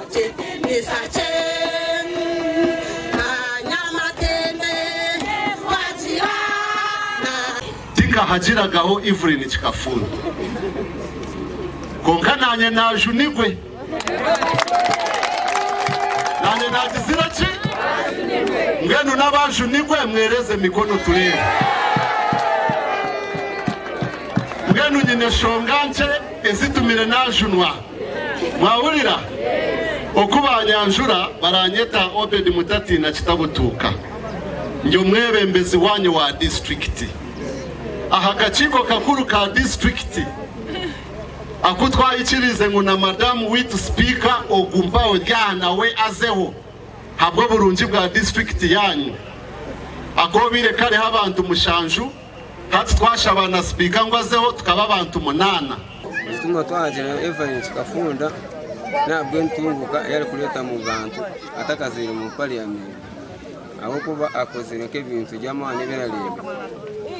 Omukitinisa kye Banyamatembe wagira na. Tinkahagiragaho Evelyn Kikafunda. Kwonka naanye naajunigwe. Naanye naagizire ki? Mbwenu n'abaajunigwe mwereze emikono tureebe. Mbwenu nyine enshonga nkye ezitumire naajunwa. Mwahurira? Oku baanyanjura baranyeta Obed Mutatiina Kitabutuuka. Ndi omwebembezi waanyu wa disiturikiti aha kakiiko kakuru ka disiturikiti aku twahikiriize ngu na madamu waitu sipiika ogu mpaho ryaha nawe azeho habw'oburungi bwa disiturikiti yaanyu. Akoobaire kariho abantu mushanju, hati twashaba na sipiika ngu azeho tukaba abantu munaana. Ekituma twagira Evelyn Kikafunda n'ahabw'entunguka ei arikureeta omu bantu atakazaire mu parliament ahabw'okuba akozire nk'ebintu by'amaani ebi arareeba.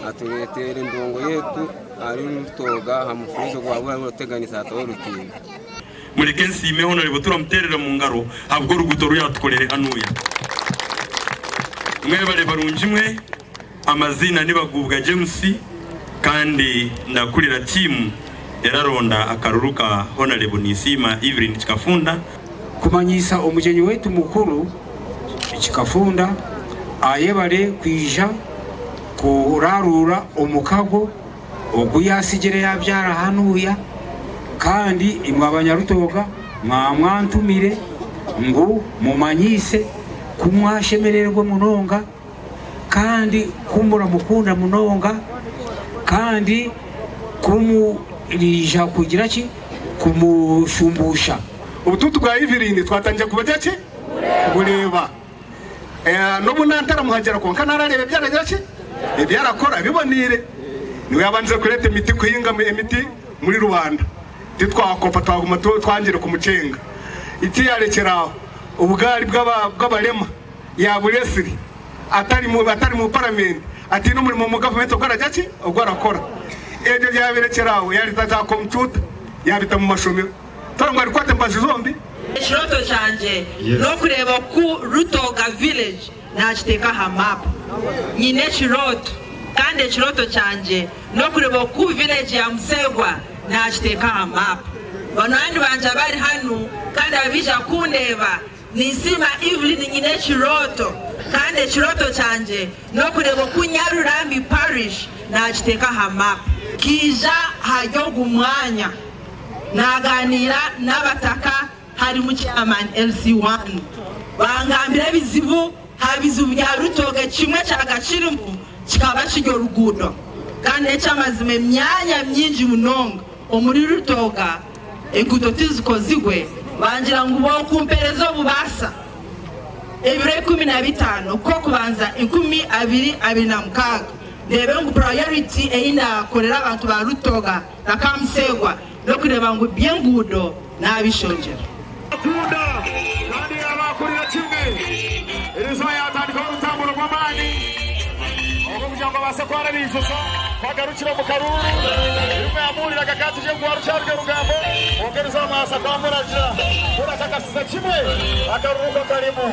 Atureeteire endongo yaitu ahari Rutooga aha mufuregye ogwaba gurikuteganisa hataho orutindo. Mureke nsiime Honourable turamuteerera omu ngaro ahabw'oruguuto oru yaatukorere hanuya. Mwebare barungi mwe. Amaziina ni Baguubwa James kandi ndakurira tiimu eraronda akaruru ka Honarebo Ninsiima Evelyn Kikafunda. Kumanyisa omugyenyi waitu mukuru Kikafunda ayebare kwija kuraruura omukago ogu yasigire yabyara hanuya kandi imwe abanyarutooga mwamwantumire ngu mumanyise ku mwashemererwa munonga. Kandi ku muramukunda munonga, kandi ku muriija kugira ki? Kumushumbuusha. Obutuutu bwa Evelyn twatandikire kubugira ki? Kubureeba. N'obu nantaramuhagira kwonka narareeba ebi aragira ki? Ebi arakora biboneire. Niwe yabandize kureeta emiti kuhinga emiti muri rubanda. Titwakopa twaguma twangire kumukyenga. Tiyarekyera aho, obugaari bw'abarema. Yaabureetsire atari atari mu paramenti, ataine omurimo omu gavumenti ogu aragira ki? Ogu arakora. Ebyo yaabirekyera aho, yaareeta za kompyuta yaabita mu mashomero. Toora ngu arikukwata embaju zombi. Ekirooto kyangye n'okureeba oku Rutoga Village naakiteeka aha maapu. Nyine ekirooto kandi ekirooto kyangye n'okureeba oku village ya Musegwa naakiteeka aha maapu. Banywani bangye abari hanu kandi abaija kundeeba, Ninsiima Evelyn nyine ekirooto kandi ekirooto kyangye n'okureeba oku Nyarurambi Parish naagiteeka aha map. Nkaija ahari ogu mwanya naagaaniira n'abataka harimu Chairman LC1 bangambira ebizibu, aha bizibu bya Rutooke kimwe kyaga kirimu kikaba kiri oruguudo kandi n'eky'amazima emyanya mingi munonga omuri Rutooga Enguuto tizikozirwe, bangira ngu bokumpereza obubaasa ebiro 15 Okw'okubanza 2026 ndeebe ngu priority ei ndakorera abantu ba Rutoga na Kamuseegwa n'okureeba ngu eby'enguudo nabishongyera. Akunda kandi yaabakurira kimwe. Erizooba yaatandikaho orutamburo rw'amaani orwo kugira ngu abaase kuba arabaijutsya ku agarukire omu karuuru. Rimwe yamuhuriraga ka turi omu rukyaruryo rugambo, kwonka erizooba mwabaasa kuba muragira murakakasiza kimwe akaruuru ku akarimu.